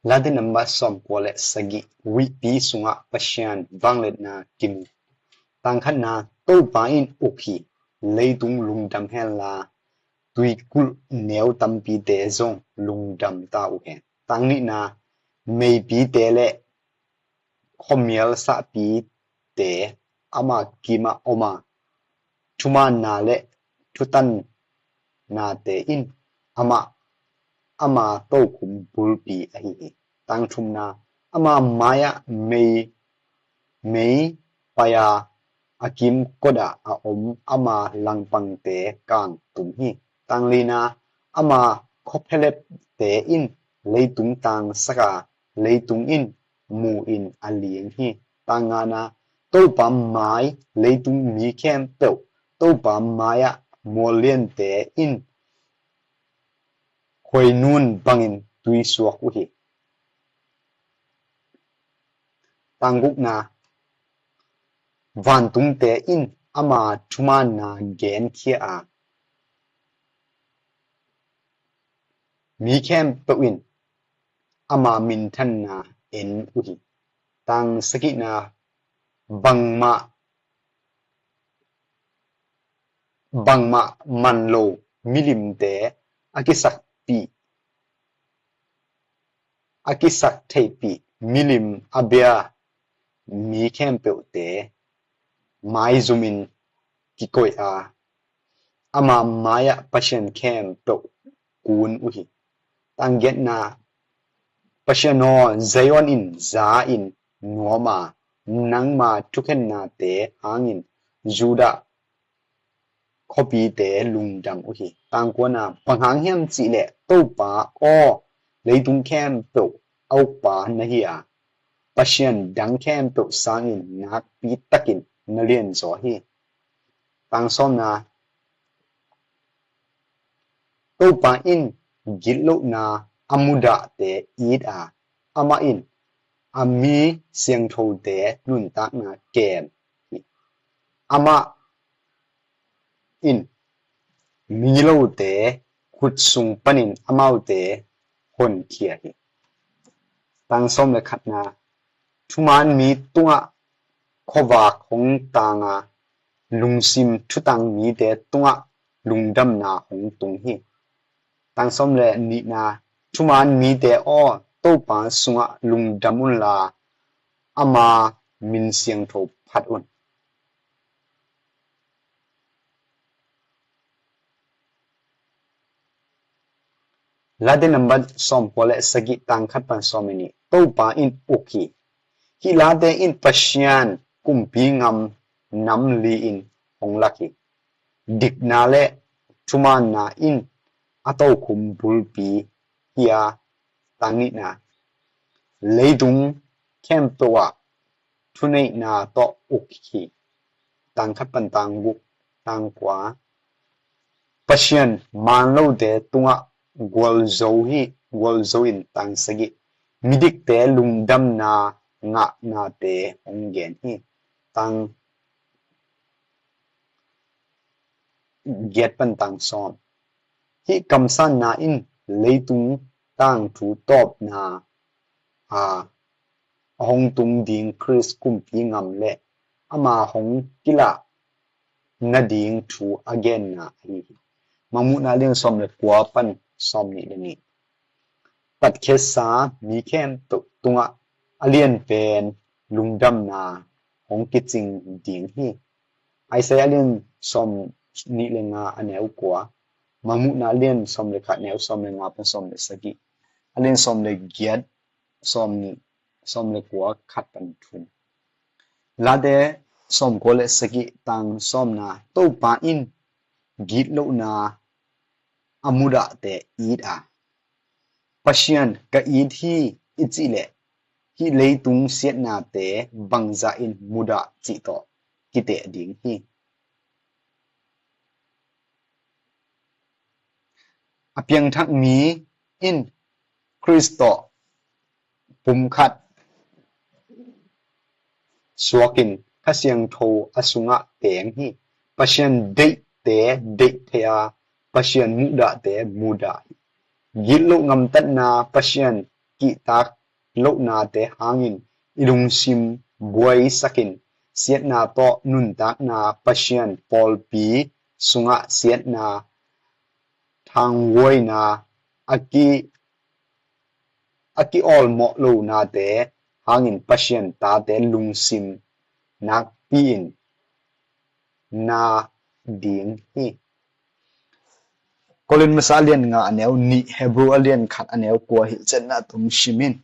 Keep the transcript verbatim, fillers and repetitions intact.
Late nambat sawmkua le sagih. Huihpi sungah Pasian vangliatna kimu. Tangkhatna, Topa in uk hi. Leitung lungdam henla, tuikulh neu tampite zong lungdam ta uh hen. Tangnihna, meipite le khuamial sahpite ama kimah om a, thumaanna le thutannate in ama, ama tokhom bulpi ahi hi. Tangthumna, ama mai-ah mei, mei pai a, a kimkot ah a om ama langpangte kangtum hi. Tanglina, ama khuaphialepte in leitung tangsak a, leitung in mu-in a ling hi. Tangngana, Topa mai leitung mi khempeuh, Topa mai-ah mualliante in khuainun bangin tui suak uh hi. Tanggukna, vantungte in ama thumaanna genkhia a, mi khempeuh in ama minthanna en uh hi. Tangsagihna, bangmah, bangmah man lo milimte a kisakpih, a kisak theihpih milim a bia mi khempeuhte maizumin kikoih a, ama mai-ah pasian khempeuh kun uh hi. Tanggiatna, Pasian aw, Zion in za-in nuam a, nangma thukhennate hangin Judah khuapite lungdam uh hi. Tangkuana, bang hang hiam cihleh Topa aw, leitung khempeuh a ukpa na hi a, pasian dang khempeuh sangin nakpi takin na lianzaw hi. Tangsawmna, Topa in gitlohna a mudahte it a, amah in a mi siangthote nuntakna kem hi. Amah in migilote khut sung panin amaute honkhia hi. Tangsawm le khatna, thuman mi tungah khuavak hong tang a, lungsim thutang mite tungah lungdamna hong tung hi. Tangsawm le nihna, thuman mite aw, Topa sungah lungdam unla, ama min siangtho phat un. Late nambat sawmkua le sagih, tangkhat pan sawm le nih. Topa in uk hi. Hih late in Pasian kumpi ngam nam li-in hong lak hi. Dikna le thumaanna in a tokhom bulpi hi a, tangnihna, leitung khempeuh ah thuneihna tawh uk hi. Tangkhat pan tangguk, tangkua, Pasian manlote tungah gualzo hi, gualzo in, tangsagih, midikte lungdamna ngahnate hong gen hi. Tang giat pan tangsawm. Hih kamsanna in leitung tangthu tawpna a, a hong tung ding Khrist kumpi ngam le ama hong kilah nading thu a genna ahi hi. Mangmuhna lian sawm le kua pan sawm nih le nih. Patkhiatsa mi khempeuh tungah a lianpen lungdamna hong kicing ding hi. Isaiah a lian sawm nih le nga, a neu kua. Mangmuhna a lian sawm le khat, neu sawm le nga pan sawm le sagih. A lian sawm le giat, sawm nih, sawm le kua, khat pan thum. Late sawmkua le sagih, tang sawmna, Topa in gitlohna a mudahte it a, Pasian ka it hi i cih leh hih leitung siatnate bangzah in mudah cih tawh kiteh ding hi. A piangthak mi in Khrist tawh pumkhat suakin Kha Siangtho a sungah teng hi. Pasian deihte deih thei a, Pasian muhdahte mudah hi. Gitloh ngamtatna, Pasian kihtak lohnate hangin i lungsim buaisakin, siatna tawh nuntakna, Pasian pawlpi sungah siatna, thanghuaina, a ki a kiawlmawh lonate hangin Pasian tate lungsim nakpi-in na ding hi. Korin masa a lian nga a neu nih, Hebrew a lian khat a neu kua hi zetna tum simin.